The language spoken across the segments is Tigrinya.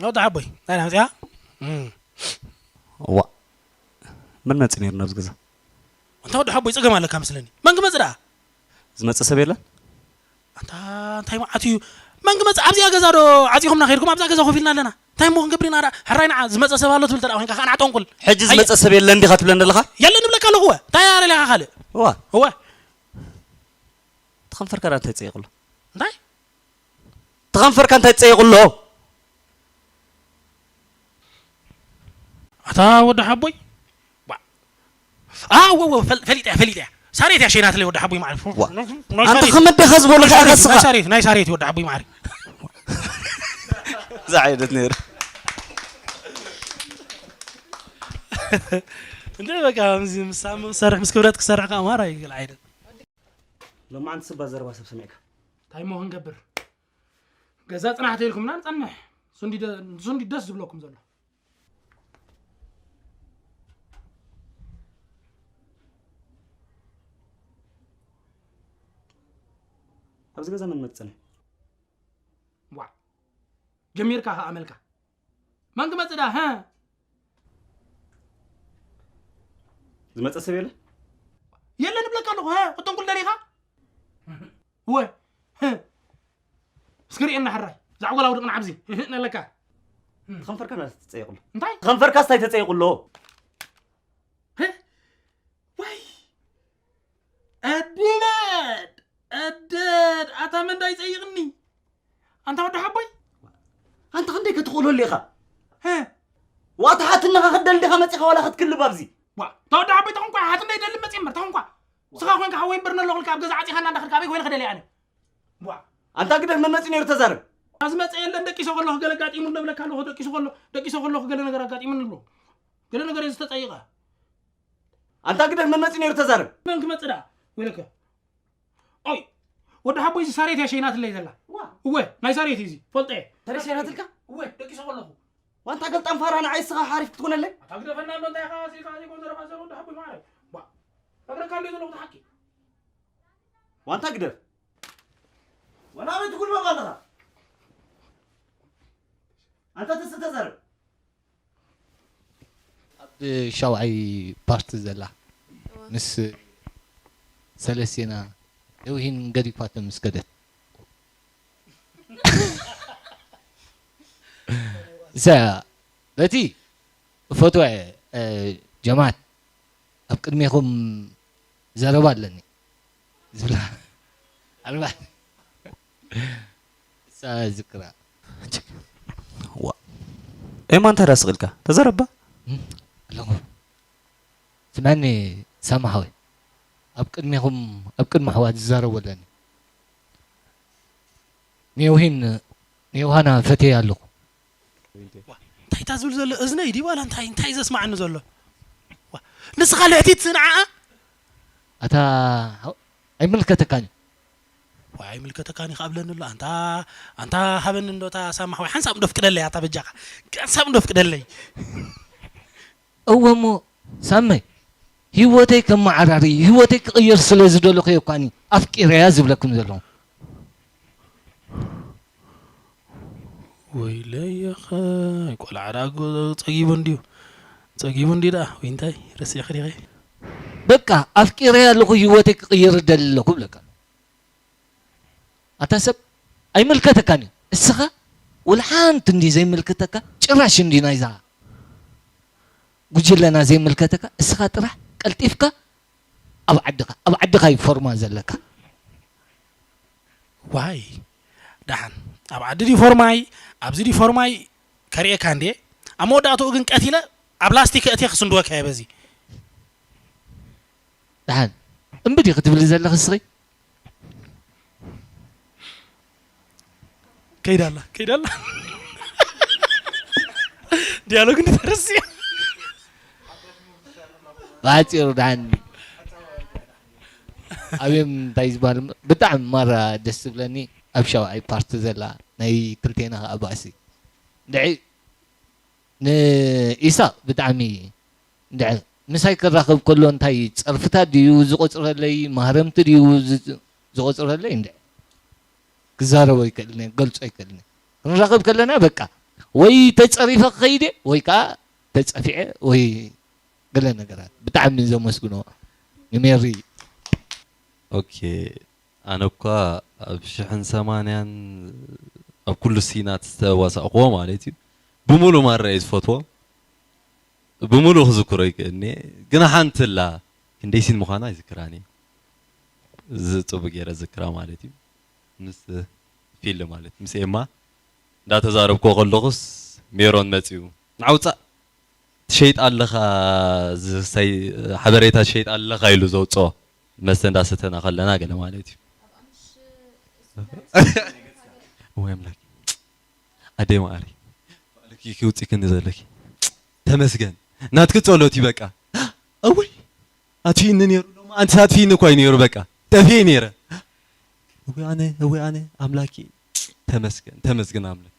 ወዲ ሓቦይ እንታይ ደኣ መፅኣ? እም። እዋ፣ መን መፂ ነይሩ ናብዚ ገዛ? እንታ ወዲ ሓቦይ ፀገም ኣለካ መስለኒ። መን ክመፅእ ደኣ? ዝመፀ ሰብ የለን? ኣንታ እንታይ መዓት እዩ? መን ክመፅእ? ኣብዚኣ ገዛ ዶ ዓፂኹምና ከይድኩም ኣብዛ ገዛ ኮፍ ኢልና ኣለና። እንታይ እሞ ክንገብር ኢና ደኣ? ሕራይ ንዓ ዝመፀ ሰብ ኣሎ ትብል ተደኣ ኮይንካ ከዓ ንዓ ጠንቁል። ሕጂ ኣየ- ዝመፀ ሰብ የለን ዲኻ ትብለኒ ኣለኻ? የለን እብለካ ኣለኹ። እወ እንታይ ኣለኻ ካልእ? እዋ። እወ። ተኸንፈርካ ደኣ እንታይ ትፀይቕ ኣሎ? እንታይ? ተኸንፈርካ እንታይ ትፀይቕ ኣሎ? ኣታ ወዲ ሓቦይ። ዋ። ኣ ወ ወ ፈል- ፈሊጠያ ፈሊጠያ። ሳሬት እያ ሸይናትለይ ወዲ ሓቦይ ማለት። ዋ። ናይ ኣንተ ሳሬት። ከመደኻ ዝበሉኻ ናይ ሳሬት፣ ከስኻ። ናይ ሳሬት ናይ ሳሬት ወዲ ሓቦይ ማሪ። እዛ ዓይነት ነይሩ። እንደ በቃ ምስ ምስ ሳም ሰርሕ ምስ ክብረት ክሰርሕ ከኣ ማራ ይግል ዓይነት። ሎማዓንቲ ስባ ዘረባ ሰብ ሰሚዕካ። እንታይ እሞ ክንገብር? ገዛ ጽናሕ ተይልኩምና ንጸንሕ። እሱ እንዲ ደ-፣ እሱ እንዲ ደስ ዝብለኩም ዘሎ። ኣብዚ ገዛ መን መጽ ጸንሕ? ዋዕ። ጀሚርካ ከኣ መልካ። መን ክመጽእ ደኣ፣ ሀ? ዝመጸ ሰብ የለ? የለን እብለካ ኣለኹ፣ ሀ? ክትጥንቁል ደሊኻ? ወ፣ ሀ? እስኪ ርእየና ሕራይ። ዛዕጎል ኣውድቕና ኣብዚ፣ ህህ፣ ነለካ። ትኸንፈርካ ና ተጸይቑሎ። እንታይ? ትኸንፈርካስ እንታይ ተጸይቑሎ? ሀ? ወይ! እድድ! እድድ! ኣታ መን ዳኣ ይጸይቕኒ? ኣንታ ወዲ ሓቦይ? ኣንታ ክንደይ ክትኽእሎ ኣሊኻ? ሀ? ዋታ ሓትነኻ ክትደሊ ዲኻ መጺኻ ዋላ ክትክልብ ኣብዚ? ዋ፣ ኣንታ ወዲ ሓቦይ ተኾንኳ ሓትነይ ደሊ መጺእ እምበር ተኾንኳ። ንስኻ ኮንካ ሓወይ እምበር ነለኹልካ ኣብ ገዛ ዓጺኻና እንዳኸድካ ኣበይ ኮይነ ክደልያ ኣነ? ዋ። ኣንታ ግደፍ መን መጺኡ ነይሩ ተዛረብ። ኣዝመጸ የለን ደቂሰ ከለኹ ገለ ኣጋጢሙ እብለካ ኣለኹ፣ ደቂሱ ከሎ-፣ ደቂሰ ከለኹ ገለ ነገር ኣጋጢሙኒ ኣሎ። ገለ ነገር እየ ዝተጸይቐ። ኣንታ ግደፍ መን መጺኡ ነይሩ ተዛረብ። መን ክመጽእ ደኣ? ወይለከ። ኦይ፣ ወዲ ሓቦይ እዚ ሳሬት እያ ሸይናትለይ ዘላ። ዋ። እወ፣ ናይ ሳሬት እዩ እዚ፣ ፈልጠ እየ። ተረይ ሸይናትልካ? እወ፣ ደቂሰ ከለኹ። ዋንታ ገልጣም ፋራ ንዓይ እስኻ ሓሪፍ ክትኮነለይ? ኣታ ግደፈና እንዶ እንታይ ኢኻ? እዚ ኢኻ ዘይኮን ዘረባ ዘረባ ወዲ ሓቦይ ማዕረ። ዋ፣ ነግረካ እንዶ ዘለኹ እቲ ሓቂ። ዋንታ ግደፍ። ወላ ኣበይ ትጉልበብ ኣለኻ? ኣንታ ተስተ ተዛረብ። ኣብ ሻውዓይ ፓርት ዘላ እዋ። ምስ ሰለስቴና የውሂን ገዲፋቶ ምስ ከደት። እሳ በቲ ፈትወ፣ እ፣ ጀማት ኣብ ቅድሜኹም ዘረባ ኣለኒ ዝብላ ኣልባ እሳ ዝክራ። ዋ። ኤማ እንታይ ደኣ ስቕ ኢልካ? ተዘረባ። እም፣ ኣለኹ። ስምዐኒ ሳማ ሓወይ፣ ኣብ ቅድሜኹም፣ ኣብ ቅድሚ ኣሕዋት ዝዛረቦ ኣለኒ። ንየውሂን፣ ንዮሃና ፈትየ ኣለኹ። ዋ፣ እንታይ እታ ዝብል ዘሎ እዝነይ ድዩ ዋላ እንታይ፣ እንታይ ዘስማዓኒ ዘሎ? ዋ፣ ንስኻ ልእቲት ንዓኣ? ኣታ ኣይምልከተካን እዩ። ዋይ ኣይምልከተካን እዩ ከኣብለኒ ኣሎ። ኣንታ፣ ኣንታ ሃበኒ እንዶ እታ ሳማ ሓወይ ሓንሳብ እንዶ ፍቅደለይ ኣታ በጃኻ። ሓንሳብ እንዶ ፍቅደለይ። እወ እሞ ሳመይ፣ ህይወተይ ከመዓራሪ፣ ህይወተይ ክቕይር ስለ ዝደለኹ እየ እኳኒ ኣፍቂረያ ዝብለኩም ዘለኹ። ወይለየኸ፣ ቆልዓ ደኣ ጎ-፣ ጸጊቡ እንድዩ። ጸጊቡ እንድዩ ደኣ፣ ወይ እንታይ፣ ረሲዕኺ ዲኺ? በቃ፣ ኣፍቂረያ ኣለኹ፣ ህይወተይ ክቕይር እደሊ ኣለኹ እብለካ። ኣታ ሰብ ኣይምልከተካን እዩ። እስኻ ወላ ሓንቲ እንዲ ዘይምልከተካ፣ ጭራሽ እንዲ ናይዛ ጉጅለና ዘይምልከተካ፣ እስኻ ጥራሕ ቀልጢፍካ ኣብ ዓድኻ፣ ኣብ ዓድኻ እዩ ፎርማ ዘለካ። ዋይ፣ ደሓን ኣብ ዓዲ ድዩ ፎርማይ፣ ኣብዚ ድዩ ፎርማይ ከርእየካ እንድየ። ኣብ መወዳእትኡ ግን ቀቲለ ኣብ ላስቲክ ኣእትየ ክስንድወካ እየ በዚ። ደሓን እምቢ ድዩ ክትብሊ ዘለኺ እስኺ? ከይዳ ኣላ፣ ከይዳ ኣላ። ዲያሎግ እንድተረስዮ። ብሓጺሩ ደሓን ኣብዮም እንታይ ዝበሃል ብጣዕሚ ማራ ደስ ዝብለኒ ኣብ ሻውዓይ ፓርቲ ዘላ ናይ ክልቴና ከኣ ባእሲ። ድዒ ንኢሳቕ ብጣዕሚ እንድዒ ምሳይ ክራኸብ ከሎ እንታይ ጸርፍታት ድዩ ዝቆጽረለይ፣ ማህረምቲ ድዩ ዝ-፣ ዝቆጽረለይ እንድዒ ክዛረቦ ኣይክእልን እየ፣ ክገልጾ ኣይክእልን እየ። ክንራኸብ ከለና በቃ ወይ ተጸሪፈ ክኸይድ እየ ወይ ከዓ ተጸፊዐ ወይ ገለ ነገራት። ብጣዕሚ ዘመስግኖ ንሜሪ። ኦኬ፣ ኣነ እኳ ኣብ ሽሕን ሰማንያን ኣብ ኩሉ ሲናት ዝተዋሳእክዎ ማለት እዩ፣ ብሙሉ ማራ እየ ዝፈትዎ። ብሙሉ ክዝክሮ ይክእልኒ። ግና ሓንቲ ኣላ፣ ክንደይ ሲን ምዃና ኣይዝክራን እየ። እዚ ጽቡቅ ገይረ ዝክራ ማለት እዩ። ምስ ፊል ማለት ምስ ኤማ እንዳተዛረብኮ ከለኹስ ሜሮን መጺኡ፣ "ንዓውጻእ ትሸይጥ ኣለኻ፣ ዝሰይ ሓበሬታ ትሸይጥ ኣለኻ" ኢሉ ዘውጽኦ፣ መስተ እንዳሰተና ከለና ገለ ማለት እዩ። ወይ ኣምላክ፣ ኣደይ መዓሪ፣ ባዕልኪ ክውጽእክኒ ዘለኪ። ተመስገን፣ ናትኪ ጸሎት እዩ በቃ። እውይ፣ ኣትፊእኒ ነይሩ ሎማ፣ ኣንቲ ኣትፊእኒ እኮ እዩ ነይሩ በቃ። ጠፊኤ ነይረ። እውይ ኣነ፣ እውይ ኣነ፣ ኣምላኪ፣ ተመስገን፣ ተመስገን ኣምላክ።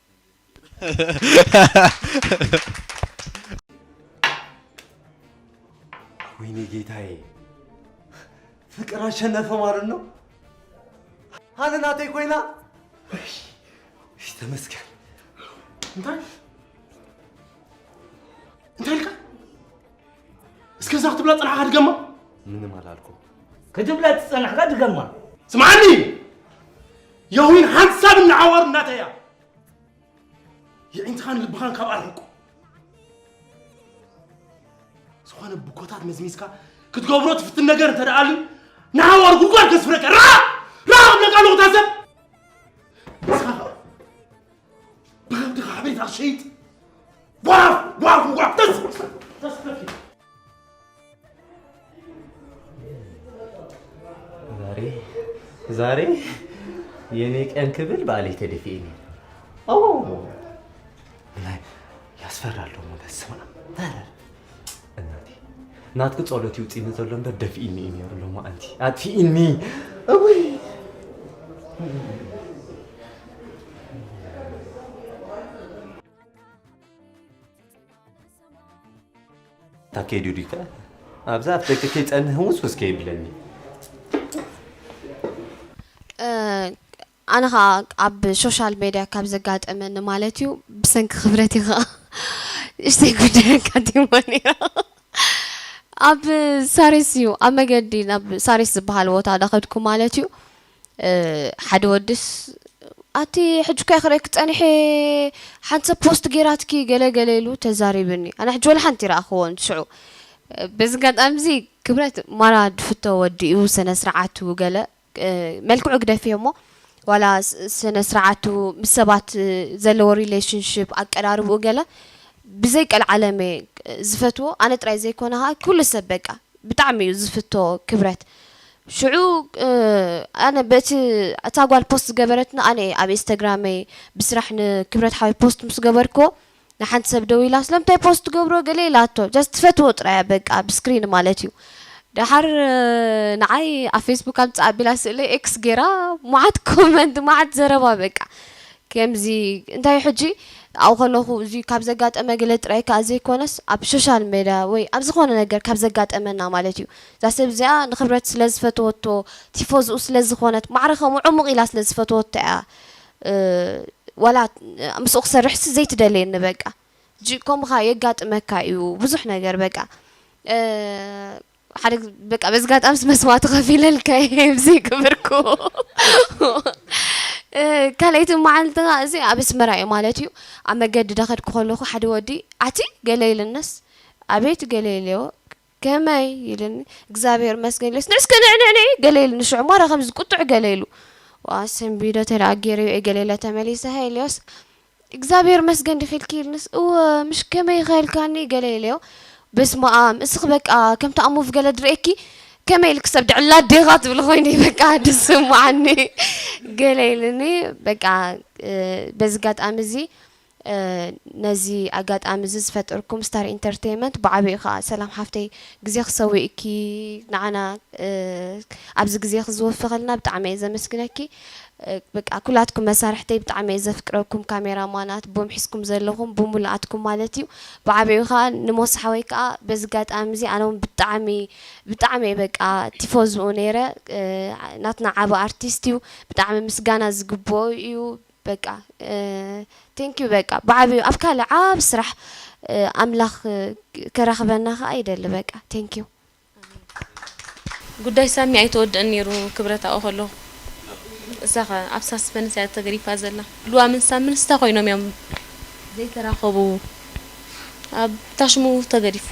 ወይኔ ጌታዬ፣ ፍቅር አሸነፈ ማለት ነው። ሃኒ ናተይ ኮይና። እሺ፣ እሺ፣ ተመስገን። እንታይ እንታይ ኢልካ? እስከ እዛ ክትብላ ጸናሕካ ድገማ። ምንም አላልኩም። ክትብላ ዝጸናሕካ ድገማ። ስምዓኒ፣ የዊን ሓንሳብ እናዓዋሩ እናተያ የዒንትኻን ልብኻን ካብ ኣርሕቁ። ዝኾነ ብኮታት መዝሚዝካ ክትገብሮ ትፍትን ነገር እንተ ደኣ ኣልዩ፣ ንሓዋሩ ጉድጓድ ከስፍረካ። ራ! ራ! ክብለካ ኣለኹ፣ እታ ሰብ። ንስኻ ኸኣ ብኸብድኻ ሓበሬታ ክትሸይጥ። ጓፍ! ጓፍ! ጓፍ! ተስ! ተስ! ዛሬ ዛሬ የኔ ቀን ክብል ባዕለይ ተደፊኤ ነይረ። ኣዎ ናይ ያስፈራል ደሞ በስመ ኣብ። ኧረ እናቴ ናትኪ ጸሎት ይውጽእኒ ዘሎ እምበር ደፊእኒ እዩ ነይሩ ሎማዓንቲ ኣጥፊእኒ። እውይ ታኬዱ ዲከ ኣብዛ ኣፍ ደገ ከይጸንህ ውስውስ ከይብለኒ። ኣነ ኸዓ ኣብ ሶሻል ሜድያ ካብ ዘጋጠመኒ ማለት እዩ ብሰንኪ ክብረት እዩ ኸዓ እሽተይ ጉዳይ ኣጋጢማ ነይራ። ኣብ ሳሬስ እዩ ኣብ መገዲ ናብ ሳሬስ ዝበሃል ቦታ ዳኸድኩ ማለት እዩ። ሓደ ወድስ ኣቲ ሕጂ እኳ ክርእየኪ ጸኒሐ ሓንቲ ሰብ ፖስት ጌራትኪ ገለ ገለ ኢሉ ተዛሪብኒ። ኣነ ሕጂ ወላ ሓንቲ ይረኣኽዎን ሽዑ። በዚ ኣጋጣሚ እዚ ክብረት ማራ ድፍቶ ወዲ እዩ፣ ስነ ስርዓቱ ገለ መልክዑ ግደፍዮ እሞ ዋላ ስነ ስርዓቱ ምስ ሰባት ዘለዎ ሪሌሽንሽፕ ኣቀራርብኡ ገለ ብዘይ ቀልዓለም እየ ዝፈትዎ። ኣነ ጥራይ ዘይኮነ ከዓ ኩሉ ሰብ በቃ ብጣዕሚ እዩ ዝፍቶ ክብረት። ሽዑ ኣነ በቲ እታ ጓል ፖስት ዝገበረትና ኣነ እየ ኣብ ኢንስታግራመይ ብስራሕ ንክብረት ሓወይ ፖስት ምስ ገበርክዎ ንሓንቲ ሰብ ደው ኢላ ስለምንታይ ፖስት ትገብሮ ገለ ኢላቶ just ትፈትዎ ጥራይ እያ በቃ ብስክሪን ማለት እዩ። ደሓር ንዓይ ኣብ ፌስቡክ ኣምፅእ ኣቢላ ስእለይ ኤክስ ጌራ መዓት ኮመንት መዓት ዘረባ በቃ ከምዚ እንታይ ሕጂ ኣብኡ ከለኹ እዚ ካብ ዘጋጠመ ገለ ጥራይ ከዓ ዘይኮነስ ኣብ ሶሻል ሜድያ ወይ ኣብ ዝኾነ ነገር ካብ ዘጋጠመና ማለት እዩ እዛ ሰብ እዚኣ ንክብረት ስለ ዝፈተወቶ ቲፎዝኡ ስለ ዝኾነት ማዕረ ከምኡ ዕሙቕ ኢላ ስለ ዝፈተወቶ እያ ዋላ ምስኡ ክሰርሕሲ ዘይትደልየኒ በቃ ከምኡ ከዓ የጋጥመካ እዩ ብዙሕ ነገር በቃ ሓደ በቃ በዚ ጋጣምስ መስዋእቲ ከፊለልካ እየ ብዘይ ክብርኩ ካልኣይቲ መዓልቲ እዚ ኣብ ኣስመራ እዩ ማለት እዩ ኣብ መገዲ ዳኸድኩ ከለኹ ሓደ ወዲ ኣቲ ገለ ኢልነስ ኣቤት ገለ ኢለዮ ከመይ ኢልኒ እግዚኣብሔር መስገን ኢለስ ንዕስከ ንዕንዕንዒ ገለ ኢልኒ ሽዑ ማራ ከምዚ ቁጥዕ ገለ ኢሉ ዋ ሰንቢዶ ተደኣ ገይረዮ እየ ገለ ኢለ ተመሊሰ ሃ ኢለዮስ እግዚኣብሔር መስገን ዲኺ ኢልኪ ኢልንስ እወ ምሽ ከመይ ኢኻ ኢልካኒ ገለ ኢለዮ በስመኣም እስኺ በቃ ከምቲ ኣሙፍ ገለ ድርእየኪ ከመይ ኢልኪ ሰብ ድዕላ ኣዴኻ ትብሊ ኮይኒ በቃ ድስምዓኒ ገለ ኢልኒ በቃ በዚ ጋጣሚ እዚ ነዚ ኣጋጣሚ እዚ ዝፈጠርኩም ስታር ኢንተርቴይመንት ብዓብኡ ከዓ ሰላም ሓፍተይ ግዜኺ ሰዊእኪ ንዓና ኣብዚ ግዜኺ ዝወፈኸልና ብጣዕሚ እየ ዘመስግነኪ በቃ ኩላትኩም መሳርሕተይ ብጣዕሚ እየ ዘፍቅረኩም ካሜራ ማናት ቦም ሒዝኩም ዘለኹም ብሙሉኣትኩም ማለት እዩ ብዓብኡ ከዓ ንሞስ ሓወይ ከዓ በዚ ጋጣሚ እዚ ኣነ እውን ብጣዕሚ ብጣዕሚ እየ በቃ ቲፎዝኡ ነይረ ናትና ዓቢ ኣርቲስት እዩ ብጣዕሚ ምስጋና ዝግብኦ እዩ በቃ thank you በቃ ብዓብዩ ኣብ ካልእ ዓቢ ስራሕ ኣምላኽ ከራኽበና ከኣ ይደሊ በቃ thank you። ጉዳይ ሳሚ ኣይተወደእን ነይሩ ክብረት ኣብኡ ከለኹ። እሳ ኸ ኣብ ሳስፐንስ እያ ተገዲፋ ዘላ። ልዋምን ሳምን ስታ ኮይኖም እዮም ዘይተራኸቡ። ኣብ ታሽሙ ተገዲፉ።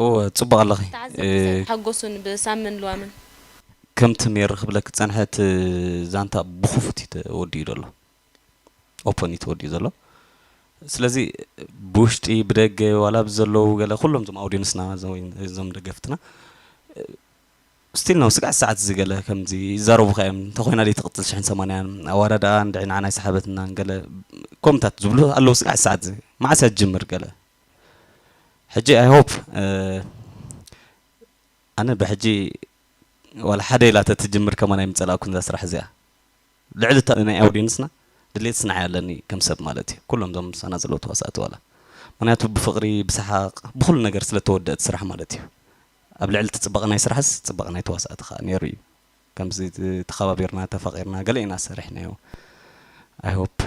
እወ ጽቡቕ ኣለኺ። ተዓዘብቲ ሓጎሱን ብሳምን ልዋምን። ከምቲ ሜሪ ክብለኪ ዝጸንሐ እቲ ዛንታ ብኽፉት እዩ ተወዲኡ ዘሎ። ኦፖን እዩ ተወዲኡ ዘሎ። ስለዚ ብውሽጢ ብደገ ዋላ ኣብዚ ዘለዉ ገለ ኩሎም እዞም ኣውድየንስና እዞም ደገፍትና ስቲል ነው ስጋዕ ሰዓት እዚ ገለ ከምዚ ይዛረቡኻ እዮም እንተኾይና ደይ ትቕፅል ሽሕን ሰማንያን ኣዋዳድኣ እንድዒ ንዓና ይሰሓበትና ገለ ኮምታት ዝብሉ ኣለዉ ስጋዕ ሰዓት እዚ መዓስ እያ ትጅምር ገለ ሕጂ I hope ኣነ ብሕጂ ዋላ ሓደ ኢላ ተትጅምር ከማን ኣይምፀላእኩን እዛ ስራሕ እዚኣ ልዕሊ ናይ ኣውድየንስና ድሌት ስንዓይ ኣለኒ ከም ሰብ ማለት እዩ ኩሎም እዞም ምሳና ዘለዉ ተዋሳእቲ ዋላ ምክንያቱ ብፍቕሪ ብሰሓቕ ብኩሉ ነገር ስለተወደአት ስራሕ ማለት እዩ ኣብ ልዕሊ እቲ ፅባቐ ናይ ስራሕስ ፅባቐ ናይ ተዋሳእቲ ከዓ ነይሩ እዩ ከምዚ ተኸባቢርና ተፋቒርና ገለ ኢና ሰሪሕናዮ I hope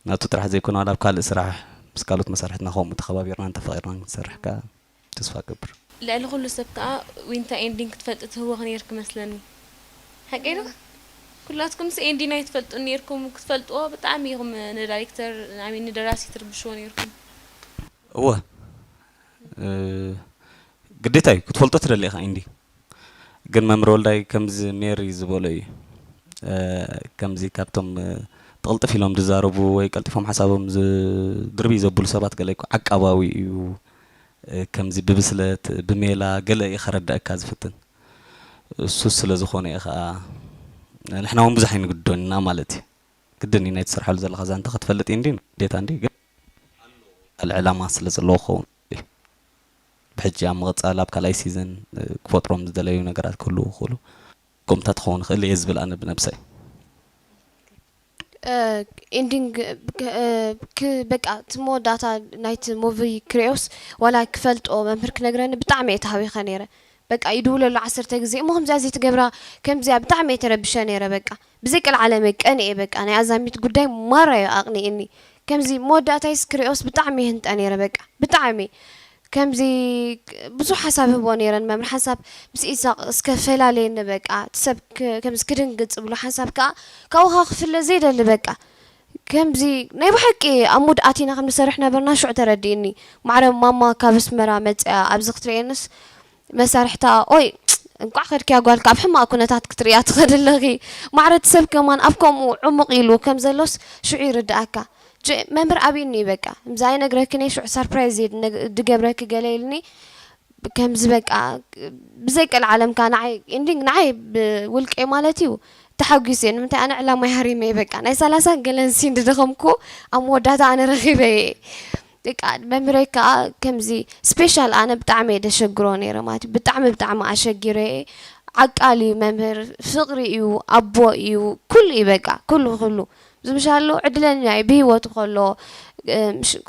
ናቱ ጥራሕ ዘይኮነ ዋላ ኣብ ካልእ ስራሕ ምስ ካልኦት መሳርሕትና ከምኡ ተኸባቢርናን ተፋቒርናን ክንሰርሕ ከዓ ተስፋ እገብር። ልዕሊ ኩሉ ሰብ ከኣ ዊንታ ኤንዲን ክትፈልጢ ትህወኺ ኔርኪ መስለኒ። ሓቀይ ዶ? ኩላትኩምስ ኤንዲን ኣይትፈልጡን ኔርኩም፣ ክትፈልጥዎ ብጣዕሚ ኢኹም ንዳይሬክተር I mean ንደራሲ ትርብሽዎ ኔርኩም። እወ ግዴታ እዩ ክትፈልጦ ትደሊ ኢኻ ኤንዲ። ግን መምህር ወልዳይ ከምዚ ሜሪ ዝበሎ እዩ ከምዚ ካብቶም ጥቕልጥፍ ኢሎም ዝዛረቡ ወይ ቀልጢፎም ሓሳቦም ድርብይ ዘብሉ ሰባት ገለ ዓቃባዊ እዩ ከምዚ ብብስለት ብሜላ ገለ እዩ ከረድኣካ ዝፍትን እሱ ስለ ዝኾነ እዩ ከዓ ንሕና እውን ብዙሕ ኣይንግድዶን ኢና ማለት እዩ ግድን እዩ ናይ ትሰርሓሉ ዘለኻ ዛንታ ክትፈልጥ እንዲ ግዴታ እንዲ ግን ዕላማ ስለ ዘለዎ ክኸውን ብሕጂ ኣብ ምቕፃል ኣብ ካልኣይ ሲዝን ክፈጥሮም ዝደለዩ ነገራት ክህልዉ ይኽእሉ ከምኡታት ክኸውን ይኽእል እየ ዝብል ኣነ ብነብሰይ ending በቃ እቲ መወዳእታ ናይቲ movie ክሪኦስ ዋላ ክፈልጦ መምህር ክነግረኒ ብጣዕሚ እየ ተሃዊኸ ነይረ በቃ ይድውለሉ ዓሰርተ ግዜ እሞ ከምዚኣ ዘይትገብራ ከምዚኣ ብጣዕሚ እየ ተረቢሸ ነይረ በቃ ብዘይ ቀልዓለም እየ ቀንኤ በቃ ናይ ኣዛሚት ጉዳይ ማራ እዩ ኣቕኒእኒ ከምዚ መወዳእታይስ ክሪኦስ ብጣዕሚ እየ ህንጠ ነይረ በቃ ብጣዕሚ ከምዚ ብዙሕ ሓሳብ ህቦ ነይረ ንመምህር ሓንሳብ ምስ ኢሳቕ እስከ ፈላለየኒ በቃ እቲ ሰብ ከምዚ ክድንግጽ ብሎ ሓንሳብ ከኣ ካብኡ ከኣ ክፍለ ዘይደሊ በቃ ከምዚ ናይ ብሓቂ ኣብ ሙድ ኣቲና ከም ንሰርሕ ነበርና ሽዑ ተረዲእኒ ማዕረ ማማ ካብ ኣስመራ መጽያ ኣብዚ ክትርእየንስ መሳርሕታ ኦይ እንቋዕ ከድክያ ጓልካ ኣብ ሕማቕ ኩነታት ክትርእያ ትኸድ ኣለኺ ማዕረ እቲ ሰብ ከማን ኣብ ከምኡ ዕሙቕ ኢሉ ከም ዘሎስ ሽዑ ይርድኣካ መምህር ኣብዩኒ እዩ በቃ እምዚ ኣይነግረክን እየ ሽዑ ሳርፕራይዝ እየ ድገብረኪ ገለ ኢልኒ ከምዚ በቃ ብዘይ ቀልዓለምካ ንዓይ ending ንዓይ ብውልቀይ ማለት እዩ ተሓጒሰ እየ ንምንታይ ኣነ ዕላማይ ሃሪመ እየ በቃ ናይ ሰላሳ ገለን ሲን ድደኸምኩ ኣብ መወዳእታ ኣነ ረኺበ እየ በቃ መምህረይ ከዓ ከምዚ special ኣነ ብጣዕሚ እየ ደሸግሮ ነይረ ማለት እዩ ብጣዕሚ ብጣዕሚ ኣሸጊረ እየ ዓቃል እዩ መምህር ፍቕሪ እዩ ኣቦ እዩ ኩሉ እዩ በቃ ኩሉ ኩሉ ዝምሻሉ ዕድለኛ እዩ ብህይወቱ ከሎ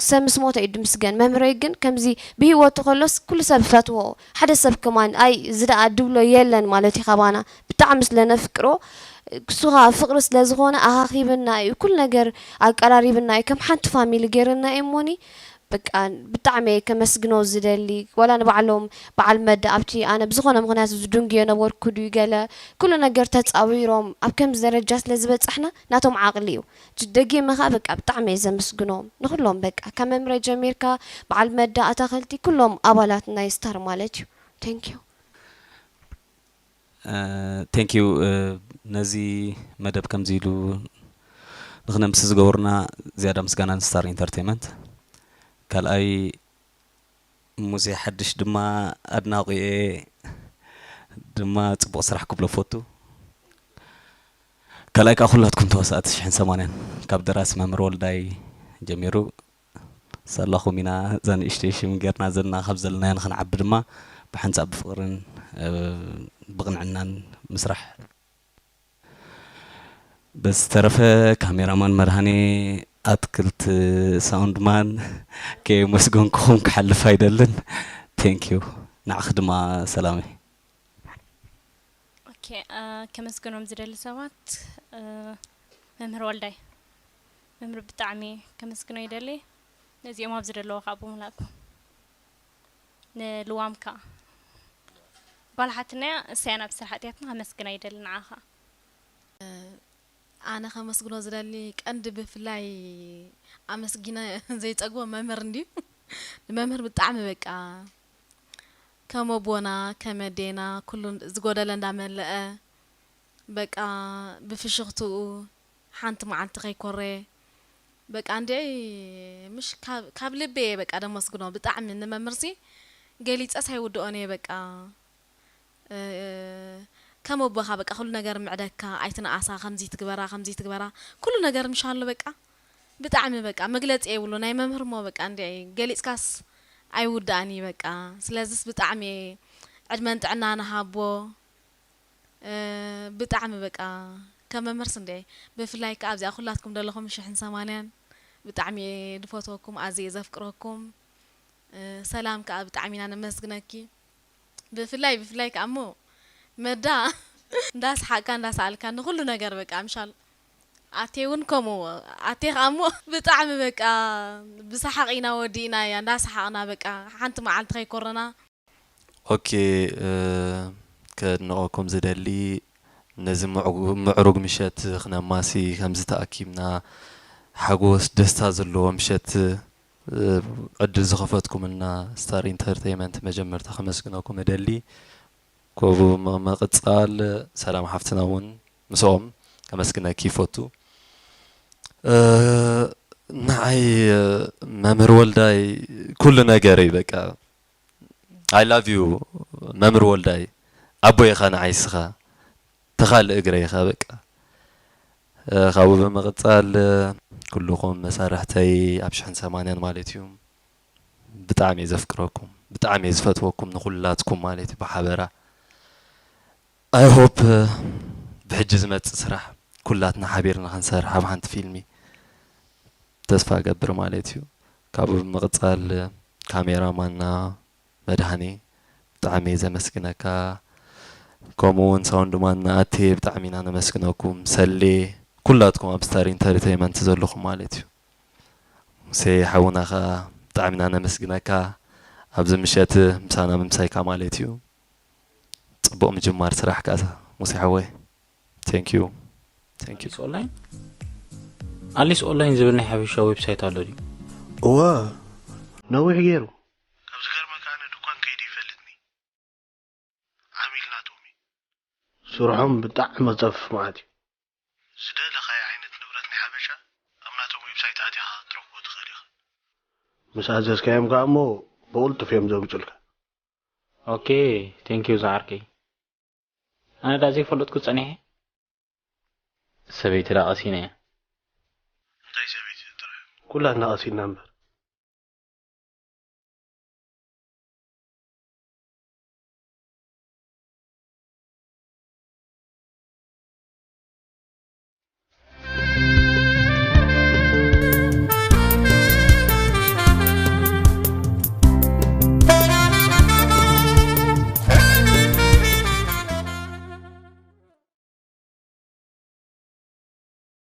ሰብ ምስ ሞተ እዩ ድምስገን መምህረይ ግን ከምዚ ብህይወቱ ከሎስ ኩሉ ሰብ ፈትዎ ሓደ ሰብ ከማን ኣይ እዚ ደኣ ድብሎ የለን ማለት እዩ ካባና ብጣዕሚ ስለ ነፍቅሮ እሱ ከዓ ፍቅሪ ስለ ዝኾነ ኣኻኺብና እዩ ኩሉ ነገር ኣቀራሪብና እዩ ከም ሓንቲ ፋሚሊ ገይርና እዩ እሞኒ በቃ ብጣዕሚ እየ ከመስግኖ ዝደሊ ዋላ ንባዕሎም በዓል መዳ ኣብቲ ኣነ ብዝኾነ ምኽንያት ዝድንጉዮ ነበርኩ ድዩ ገለ ኩሉ ነገር ተፃዊሮም ኣብ ከምዚ ደረጃ ስለ ዝበፃሕና ናቶም ዓቕሊ እዩ ደጊመ ከዓ በቃ ብጣዕሚ እየ ዘመስግኖም ንኩሎም በቃ ካብ መምረ ጀሚርካ በዓል መዳ ኣታኸልቲ ኩሎም ኣባላት ናይ ስታር ማለት እዩ thank you thank you ነዚ መደብ ከምዚ ኢሉ ንክነምሲ ዝገበሩና ዝያዳ ምስጋና ንስታር ኢንተርቴንመንት ካልኣይ ሙሴ ሓድሽ ድማ ኣድናቑ እየ ድማ ፅቡቕ ስራሕ ክብሎ ፈቱ ካልኣይ ከዓ ኩላትኩም ተዋሳእቲ ሽሕን ሰማንያን ካብ ደራሲ መምህር ወልዳይ ጀሚሩ ሳላኹም ኢና እዛ ንእሽተይ ሽም ጌርና ዘለና ካብ ዘለናዮ ንክንዓቢ ድማ ብሓንሳብ ብፍቕርን ብቕንዕናን ምስራሕ በዝተረፈ ካሜራማን መድሃኔ ኣትክልት ሳውንድማን ከየመስገንኩኹም ክሓልፍ ኣይደልን thank you ንዓኺ ድማ ሰላመይ okay ከመስግኖም ዝደሊ ሰባት መምህር ወልዳይ፣ መምህር ብጣዕሚ ከመስግኖ ይደሊ። ነዚኦም ኣብዚ ዘለዉ ከዓ ብምልኣኩም ንልዋምካ ጓል ሓትናያ እሳያ ናብ ስራሕ ኣትያትና ከመስግና ይደሊ ንዓኻ። ኣነ ከመስግኖ ዝደሊ ቀንዲ ብፍላይ ኣመስጊነ ዘይጸግቦ መምህር እንድዩ። ንመምህር ብጣዕሚ በቃ ከም ኣቦና ከም ኣዴና ኩሉ ዝጎደለ እንዳመለአ በቃ ብፍሽኽትኡ ሓንቲ መዓልቲ ከይኮረየ በቃ እንድዒ ምሽ ካብ ልበ እየ በቃ ደመስግኖ። ብጣዕሚ ንመምህርሲ ገሊፀስ ኣይውድኦን እየ በቃ። ከም ኣቦኻ በቃ ኩሉ ነገር ምዕደካ ኣይትንኣሳ፣ ከምዚ ትግበራ ከምዚ ትግበራ ኩሉ ነገር ምሻሎ በቃ ብጣዕሚ በቃ መግለፂ የብሉ ናይ መምህር ሞ በቃ እንዲ ገሊፅካስ ኣይውዳእን እዩ በቃ። ስለዚስ ብጣዕሚ ዕድመን ጥዕና ንሃቦ። ብጣዕሚ በቃ ከም መምህርስ እንዲ ብፍላይ ከዓ ኣብዚኣ ኩላትኩም ዘለኹም ሽሕን ሰማንያን ብጣዕሚ እየ ዝፈትወኩም ኣዝየ ዘፍቅረኩም። ሰላም ከዓ ብጣዕሚ ኢና ነመስግነኪ። ብፍላይ ብፍላይ ከዓ እሞ መዳ እንዳስሓቅካ እንዳሰኣልካ ንኩሉ ነገር በቃ ምሻል ኣቴ እውን ከምኡ ኣቴ ከዓ እሞ ብጣዕሚ በቃ ብሰሓቅ ኢና ወዲእና እያ እንዳሰሓቅና በቃ ሓንቲ መዓልቲ ከይኮረና። ኦኬ። ከድንቆኩም ዝደሊ ነዚ ምዕሩግ ምሸት ክነማሲ ከምዚ ተኣኪብና ሓጎስ ደስታ ዘለዎ ምሸት ዕድል ዝኸፈትኩምልና ስታር ኢንተርተይመንት መጀመርታ ከመስግነኩም እደሊ። ኮቡ መቅጻል ሰላም ሓፍትና እውን ምስኦም ከመስግነኪ ይፈቱ። ንዓይ መምህር ወልዳይ ኩሉ ነገረይ በቃ I love you መምህር ወልዳይ ኣቦይ ኢኻ ንዓይ እስኻ ተኻል እግረይ ኢኻ በቃ። ካብኡ ብምቕጻል ኩልኹም መሳርሕተይ ኣብ ሽሕን ሰማንያን ማለት እዩ ብጣዕሚ እየ ዘፍቅረኩም ብጣዕሚ እየ ዝፈትወኩም ንኹላትኩም ማለት እዩ ብሓበራ I hope ብሕጂ ዝመጽእ ስራሕ ኩላትና ሓቢርና ክንሰርሕ ኣብ ሓንቲ ፊልሚ ተስፋ እገብር ማለት እዩ። ካብኡ ብምቕጻል ካሜራ ማና መድሃኔ ብጣዕሚ እየ ዘመስግነካ። ከምኡ እውን ሳውንድ ማና ኣቴ ብጣዕሚ ኢና ነመስግነኩም። ሰሌ ኩላትኩም ኣብ ስታር ኢንተርቴይመንት ዘለኹም ማለት እዩ። ሙሴ ሓውና ከዓ ብጣዕሚ ኢና ነመስግነካ ኣብዚ ምሸት ምሳና ምምሳይካ ማለት እዩ። ፅቡቕ ምጅማር ስራሕ ከዓ ሙሴ ሓወይ። Thank you. Thank you. Online ኣሊስ ኦንላይን ዝብል ናይ ሓበሻ ዌብሳይት ኣሎ ድዩ? እወ ነዊሕ ገይሩ። ካብ ዝገርመካ ኣነ ድኳን ከይደ ይፈልጥኒ ዓሚል ናቶም እየ። ስርሖም ብጣዕሚ ጸፍፍ መዓት እዩ። ዝደለኻዮ ዓይነት ንብረት ናይ ሓበሻ ኣብ ናቶም ዌብሳይት ኣቲኻ ክትረኽቦ ትኽእል ኢኻ። ምስ ኣዘዝካዮም ከኣ እሞ ብቕልጡፍ እዮም ዘምጹልካ። ኦኬ ቴንኪዩ ዝዓርከይ። ኣነ ደኣ ዘይፈለጥኩ ጸኒሐ። ሰበይቲ ደኣ ቀሲነ እየ። እንታይ ሰበይቲ ጥራሕ? ኩላትና ቀሲንና እምበር።